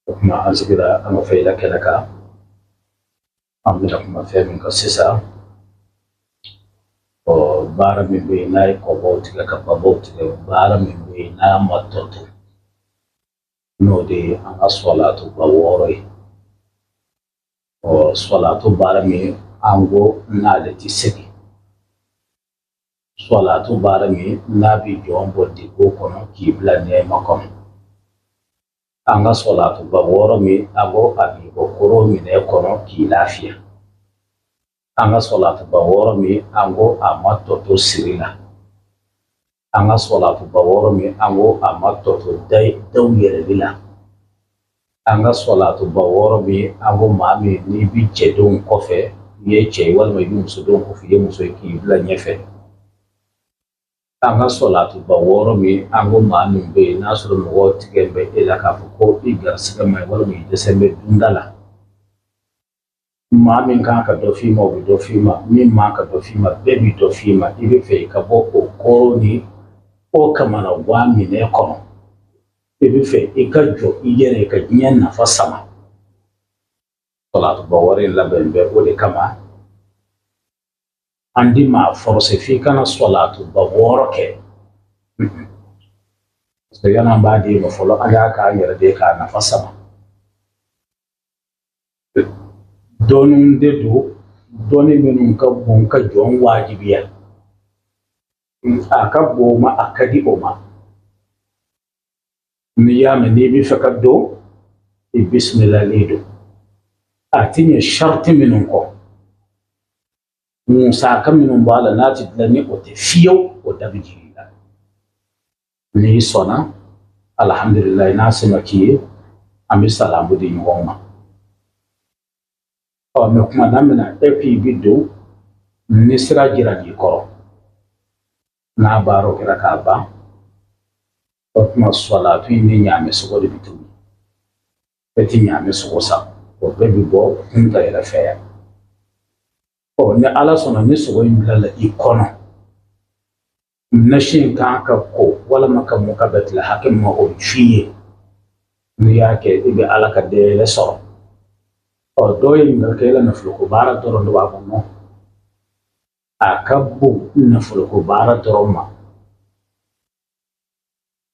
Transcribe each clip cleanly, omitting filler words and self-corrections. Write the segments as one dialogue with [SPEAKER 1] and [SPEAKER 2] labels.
[SPEAKER 1] O tuma an sigira an ka fayida kɛnɛ kan. An bɛna kuma fɛn min kan sisan, ɔ baara min bɛ yen n'a ye kɔbaw tigɛ ka babaw tigɛ, baara min bɛ yen n'a ma tɔ to, n'o de ye an ka sɔlatuba 6 ye. Ɔ sɔlatu baara min an ko n'ale tɛ segin, sɔlatu baara min n'a bɛ jɔn bɔ degun kɔnɔ k'i bila nɛɛma kɔnɔ, an ka sɔlatuba 6 min an ko a b'i bɔ koro minɛ kɔnɔ k'i lafiya, an ka sɔlatuba 6 min an ko a ma tɔ to siri la, an ka sɔlatuba 6 min an ko a ma tɔ to daw yɛlɛli la, an ka sɔlatuba 6 min an ko maa min n'i bi cɛdenw kɔfɛ, i ye cɛ ye walima i bɛ musodenw kɔfɛ, i ye muso ye k'i bila ɲɛfɛ, an ka sɔlatuba 6 min an ko maa min bɛ yen n'a sɔrɔ mɔgɔw tigɛ bɛ e la k'a fɔ ko i garisigɛ man ɲi walima i dɛsɛ bɛ dunda la, maa min kan ka dɔ f'i ma o bɛ dɔ f'i ma, min man ka dɔ f'i ma bɛɛ bɛ dɔ f'i ma. I bɛ fɛ i ka bɔ o kɔrɔ ni o kamanagan minɛ kɔnɔ, i bɛ fɛ i ka jɔ i yɛrɛ ye ka diɲɛ nafa sama. Sɔlatuba 6 in labɛn bɛ o de kama. An di maa forcé f'i kana sɔlatuba 6 kɛ, parce que yan'an b'a d'e ma fɔlɔ, an y'a k'an yɛrɛ de ye k'a nafa sama. Dɔnniw de don, dɔnni minnu ka bon ka jɔn wajibiya, a ka bon o ma, a ka di o ma. N'i y'a mɛn n'i bɛ fɛ ka don, i bisimilalen don. A ti ɲɛ sariti minnu kɔ, musaka minnu b'a la n'a ti dilan ni o tɛ fiyewu, o da bɛ jigin i la. N'i sɔnna, alhamdulilayi, n'a se ma k'i ye, an bɛ salamu di ɲɔgɔn ma. Ɔ mɛ kuma na mina e k'i bi don ni sira jira k'i kɔrɔ, n'a baaraw kɛra k'a ban, o tuma sɔlatu in ni ɲaamɛ sogo de bɛ tobi. E ti ɲaamɛ sogo san, o bɛɛ bɛ bɔ kunta yɛrɛ fɛ yan. Ɔ ni Ala sɔnna, ni sogo in bilala i kɔnɔ, nasi in kan ka ko walima ka mun ka bɛn tile hakɛ min ma, o bɛ f'i ye. N'i y'a kɛ, i bɛ Ala ka dayɛlɛ sɔrɔ. Ɔ dɔw ye ɲininkali kɛ, yala nafoloko baara dɔrɔn de b'a kɔnɔ? A ka bon nafoloko baara dɔrɔn ma.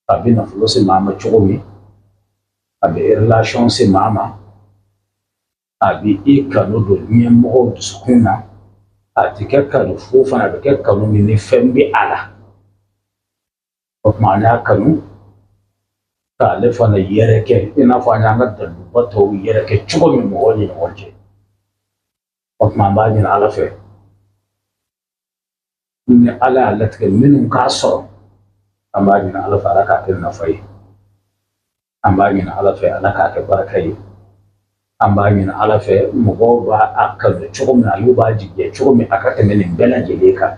[SPEAKER 1] A bɛ nafolo se maa ma cogo min, a bɛ relation se maa ma, a bɛ i kanu don diɲɛ mɔgɔw dusukun na. A tɛ kɛ kanu fu fana, a bɛ kɛ kanu min ni fɛn bɛ a la. O tuma an y'a kanu k'ale fana yɛrɛkɛ i n'a fɔ an y'an ka daliluba tɔw yɛrɛkɛ cogo min mɔgɔw ni ɲɔgɔn cɛ. O tuma an b'a ɲini Ala fɛ, ni Ala y'a latigɛ minnu k'a sɔrɔ, an b'a ɲini Ala fɛ Ala k'a kɛ nafa ye, an b'a ɲini Ala fɛ Ala k'a kɛ barika ye, an b'a ɲini Ala fɛ mɔgɔw b'a kanu cogo min na, olu b'a jigiya cogo min, a ka tɛmɛ nin bɛɛ lajɛlen kan.